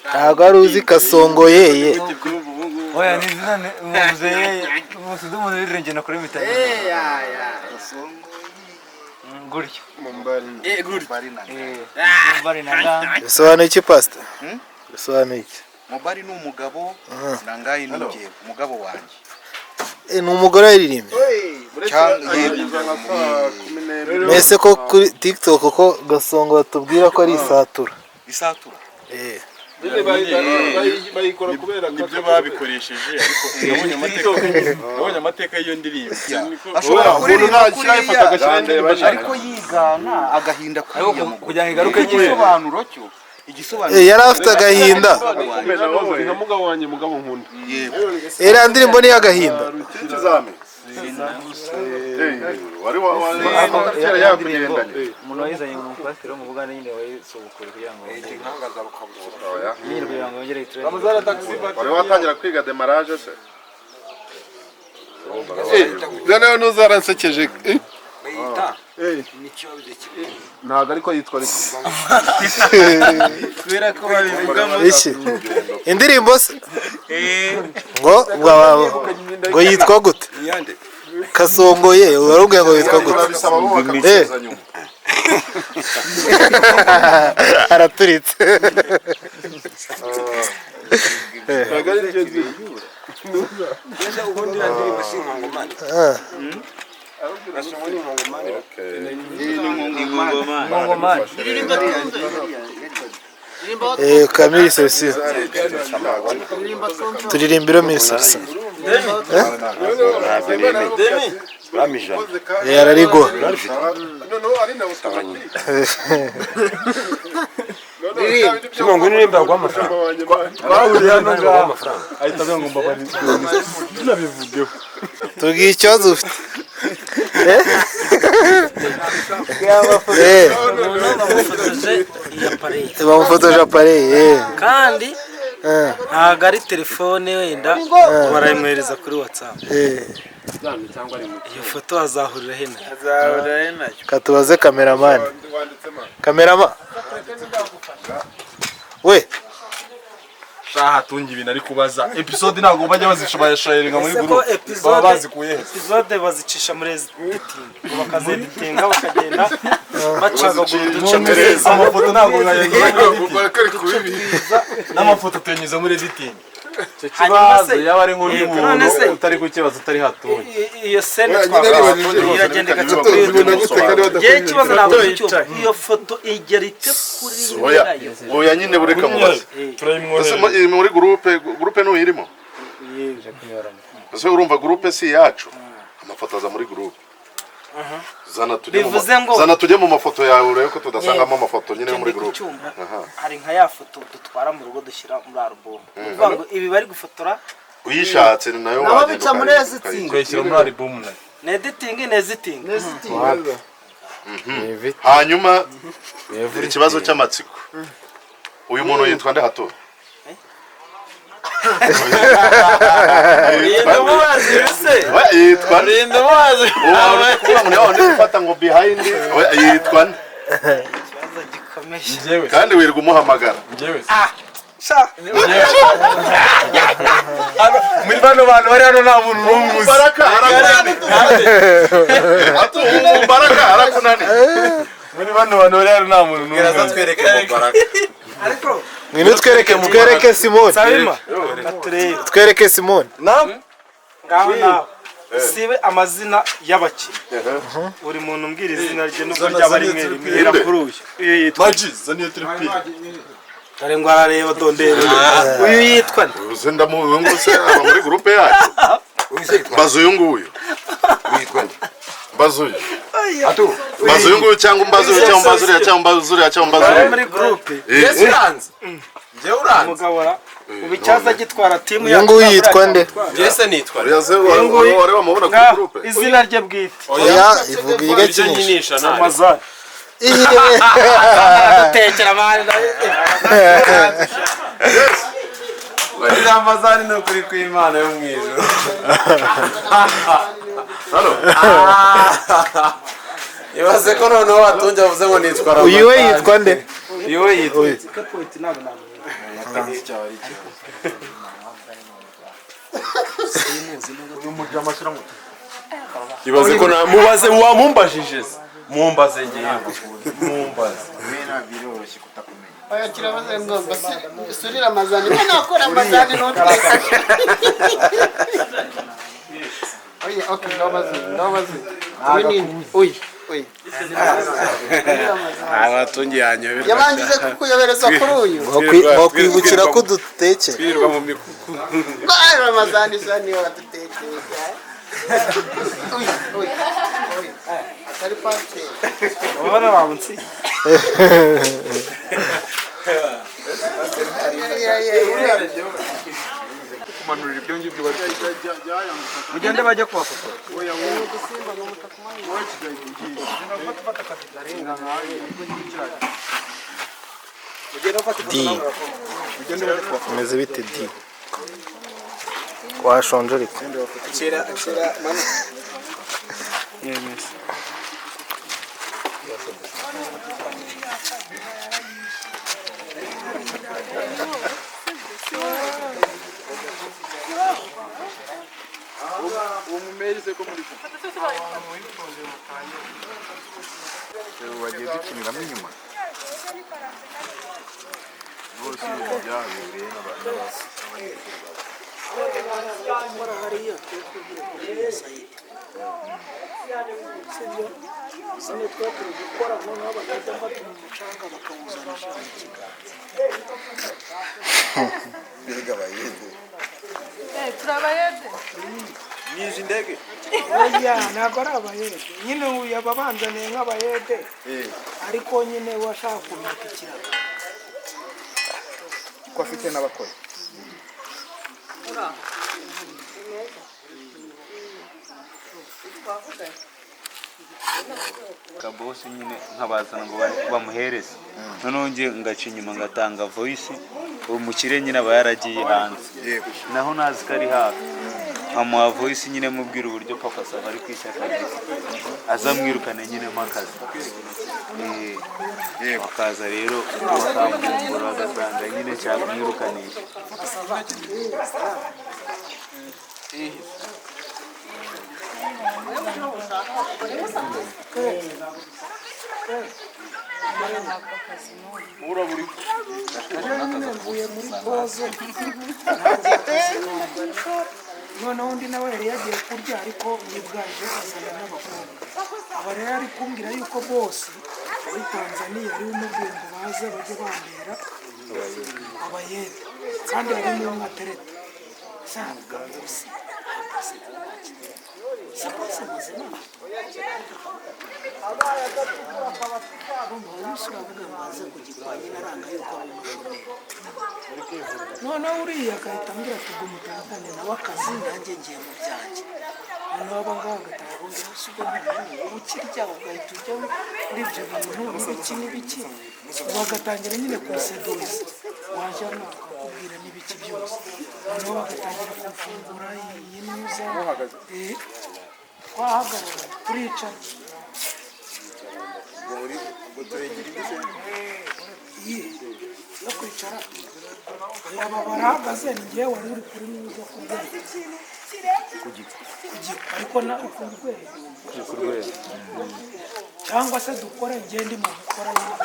Ntabwo wari uzi Kasongoyeye? Oya, ni izina muvuze yeye umusizi, umuntu uririmbye no kuri mitari gutyo. Mubari na nga. Bisobanuye iki, pastor? Bisobanuye iki? Mubari ni umugabo, nangayi ni njyewe, umugabo wanjye. Eh, ni umugore waririmbye? Cyangwa yego. Mbese ko kuri TikTok ko Gasongo batubwira ko ari isatura? Isatura. Eh. Bayikora kubera Nibyo babikoresheje, ariko nabonye amateka y'iyo ndirimbo. Ashobora umuntu kuririmba ntashyiraho ifoto, kuriya agashyiraho indirimbo ashaka. Ariko yigana agahinda Ariko kuriya mugore. kugira ngo igaruke nyine. Igisobanuro cyo, igisobanuro. Eh, yari afite agahinda. Nka mugabo wanjye, mugabo nkunda. Yego. Iriya ndirimbo ni iy'agahinda. Ikizami wari kera yakugendanye. Umuntu wayizanye mu mupasiteri wo mu Bugande nyine, wayisubukura kugira ngo nyine kugira ngo yongere yiture. Wari watangira kwiga démarrage se? Noneho nuzaransekeje. Ntabwo ariko yitwa ariko. Kubera ko babivugamo. Iki indirimbo se ngo yitwa gute? Kasongoye, warubwiye ngo yitwa gute? Urabisaba bo bakagusubiza nyuma. Araturitse. Ntabwo ari ryo zina. Ubundi iriya ndirimbo si inkongomani? Ah. Gasongo ni inkongomani. Ngongomani. Eh, Camille Solution, turirimbira Mille Solution. Eh, ararigwa. Noneho ari na automatique. Simon, ngwino uririmbe baguhe amafaranga. Twahuriye hano ngaha ahita avuga ngo mbabarira, tunabivugeho. Tubwiye ikibazo ufite. Eh? Eh, Umuntu bamufotoje iya appareil. Bamufotoje appareil, eh. Kandi Eh, ntabwo ari telefone, wenda barayimwohereza kuri WhatsApp. Eh. Iyo foto azahurira he nayo? Katubaze cameraman. Cameraman we. Shaha, tunga ibintu ari kubaza episode, ntabwo bajya bazisharinga muri Ese ko group baba bazikuye he? Episode bazicisha muri editing, bakazeditinga, bakagenda bacagagura uduce twiza. Amafoto ntabwo mwayanyuza muri editing. Barakari kubibi. N'amafoto tuyanyuza muri editing. Icyo Hanyuma kibazo yaba ari nk'undi Yego, muntu none se utari kukibaza utari hatuye. Iyo scène Oya, nyine twakoze aribajije. iragenda igaca kuri Tubona YouTube. gute kandi Ngewe ikibazo ntabwo Yicaye. cyumva, iyo foto igera ite kuri Oya. nyirayo? Oya nyine, bureka mubaze. Ese Turayimwohereza. iri muri groupe? Groupe ntuyirimo ese? Urumva groupe si iyacu, amafoto aza muri groupe. Zana tujye mu Bivuze ngo- zana tujye mu mafoto yawe, urebe ko tudasangamo amafoto nyine yo muri Ndi groupe. kucyumva. Aha. Hari nka ya foto dutwara mu rugo, dushyira muri album. Ni ukuvuga ngo ibi bari gufotora Uyishatse ni nayo Naho wagenda bica muri editing. Ukayishyira muri album nayo. Ni editing, ni editing. Hanyuma ikibazo cy'amatsiko, uyu muntu yitwa nde hato? Rinda umubazi se. We, yitwa nde? Rinda umubazi. Ubu uri kuvuga ngo niba wundi gufata ngo behind, we, yitwa nde? Ikibazo gikomeye. Njyewe? Kandi wirirwa umuhamagara. Njyewe? Sha. Muri bano bantu bari hano nta muntu n'umwe uzi. Baraka arakunaniye. Ati ubu Baraka arakunaniye. Muri bano bantu bari hano nta muntu n'umwe uzi. Twereke Mubaraka. Ariko Ngwino twereke, twereke Simoni. Sabima, katurebe. Twereke Simoni. Ngaho nawe sibe amazina y'abakinnyi, buri muntu umbwira izina rye nubwo ryaba rimwe rimwe. Hera kuri uyu. Uyu yitwa Maji, zana iyo tiripi. Dore ngo arareba dondere. Uyu yitwa nde? Uze ndamu uyu nguyu se aba muri groupe yacu? Mbaza uyu nguyu. Witwa nde? Mbaza uyu. Atu. Mbaza uyu nguyu, cyangwa umbaza uyu, cyangwa umbaza uriya, cyangwa umbaza uriya, cyangwa umbaza Bari uriya. muri groupe. Eh, Njye uranze, njye uranze. Umugabo ra ubu icyaza gitwara timu. Uyu nguyu yitwa nde? Njye se nitwa nde? Uriya se wari wamubona kuri Ngaho groupe? izina rye bwite. Oya, ivuga Ibyo igakinisha. nkinisha nawe. Amazani dutekera amani. Ramazani, ni ukuri kw'Imana yo mu ijuru. Hano. Ibaze ko noneho watunze avuze ngo nitwa Uyu we Ramazani. yitwa nde? Iyo we yitwa Kapoeti ntabwo namenya. Ibaze ko na mubaze wamumbajije se. Mumbaze ngewe. Mumbaze. Oya kirabaze ngo surira amazani ko nakora amazani n'uteka. Oya okay ndabaze ndabaze. Uyu ni uyu uyu. Abatungi yanyoberwa. Yabanjije kukuyobereza kuri uyu. Wakwibukira ko dutekera. Twirirwa mu mikuku. Ko ari Ramazani sa niyo wadutekeye. Uyu uyu uyu. Atari pasiteri. Ubona wabunsi. Kumanurira ibyo ngibyo bari Mugende bajye kubafotora. Di. Umeze bite di? Washonje ariko. Kera kera mama. Uwo mumeri se ko muri Wagiye dukiniramo inyuma bose ibintu byahabereye Sino twakwiye gukora noneho bagahita bafata umucanga bakawuzanisha mu kiganza. Mbega abayede. Turabayede. Nije indege. Oya ntabwo ari abayede nyine uyu aba abanzaniye nk'abayede ariko nyine we ashaka kumaka ikirago. Ko afite n'abakozi. Kabosi nyine nkabazana ngo bamuhereze, noneho njye ngaca inyuma ngatanga voice, uwo mukire nyine aba yaragiye hanze naho nazi ko ari hafi, nkamuha voice nyine mubwira uburyo Papa Sava ari kwishyaka azamwirukane nyine mo akazi. Bakaza rero bakamvumbura bagasanga nyine cyamwirukanisha. Mvuye muri poze noneho undi nawe yari yagiye kurya ariko yibwaje azana n'abakobwa. Aba rero ari kumbwira yuko bose muri Tanzania ari umubwiye ngo baze bajye bambera abayede kandi harimo umwe atereta sanga bose se bose muzima noneho uriya agahita ambwira ati ubwo mutandukane nawe akazi nanjye ngiye mu byanjye. Noneho aba ngaba agataha ubundi munsi ubwo ntumenye uba ukirya ugahita ujya muri ibyo bintu n'ibiki n'ibiki, bagatangira nyine kuseduza wajya bakakubwira n'ibiki byose, noneho bagatangira kufungura iyi nuza twahagarara turicara yo kwicara aba barahagaze ni njyewe wari uri kuri nuza ku rwego ariko na ku rwego cyangwa se dukore njye ndi mu gukora nyine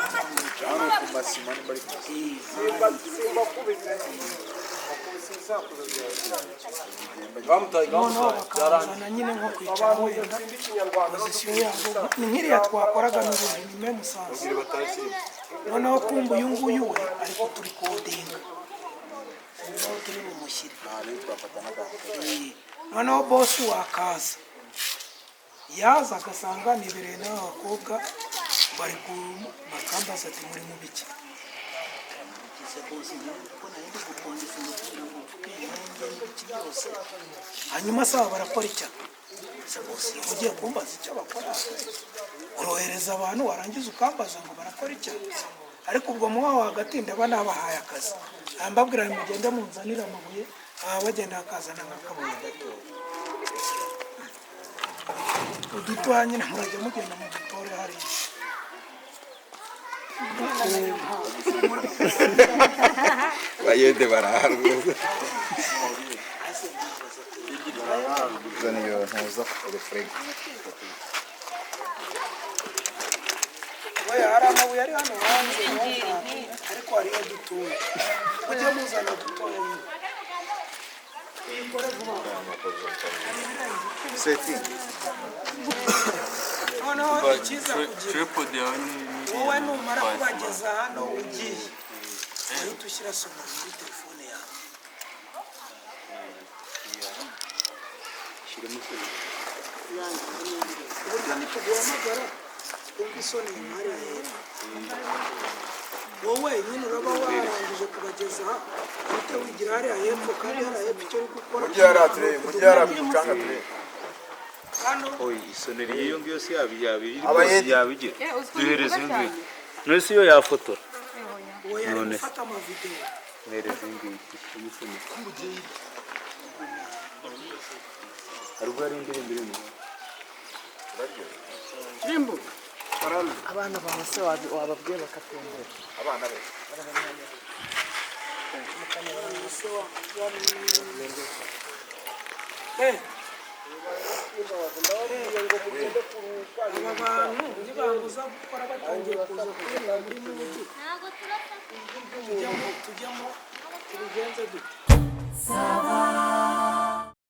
noneho bakazana nyine nko kwicara wenda pozisiyo yabo ni nk'iriya twakoraga n'ubundi ni mwe musanze. Noneho kumva uyu nguyu we ariko turi kodinga noneho turi bumushyire noneho bosi wakaza yaza agasanga nibereye n'aba bakobwa bari ku bakambaza ati muri mu biki hanyuma saba barakora icya ugiye kumbaza icyo bakora urohereza abantu warangiza ukambaza ngo barakora icya ariko ubwo muba hagati ndaba nabahaye akazi mbabwira mugende munzanire amabuye bagenda bakazana nk'akabuye gato udutoya nyine murajya mugenda mu dutore hariya. Bayede barahari rwose. Zana iyo ntuza refrega. Oya, hari amabuye ari hano hanze, ariko hariyo dutoya. Mujye muzana dutoya nyine. Uyikore vuba. Setting. Noneho icyiza kugira Tripod yawe ni wowe numara kubageza hano ugiye, uhita ushyira sonori muri telefone yawe. Uburyo nituguhamagara wumva isoni inyuma hariya hepfo, wowe nyine uraba warangije kubageza aha, uhite wigira hariya hepfo, kandi hariya hepfo icyo uri gukora Mujye hariya turebe, mujye hariya ku mucanga turebe. Hano. Oyi, isoneri y'iyo ngiyo si yabi Abayede. yabigira. Eh, uzi ko Duhereze nyivuga iyo ngiyo. cyane. None se iyo yafotora? Wowe ari None se. gufata amavidewo. Mpereza iyi ngiyi. Hari ubwo hari indirimbo irimo. Abana bawe se wababwiye bakatembera? Abana be. Eh, aba bantu nibambuza gukora batangiye kuza kurenga muri mugi, tujyamo, tujyamo, tubigenze dute?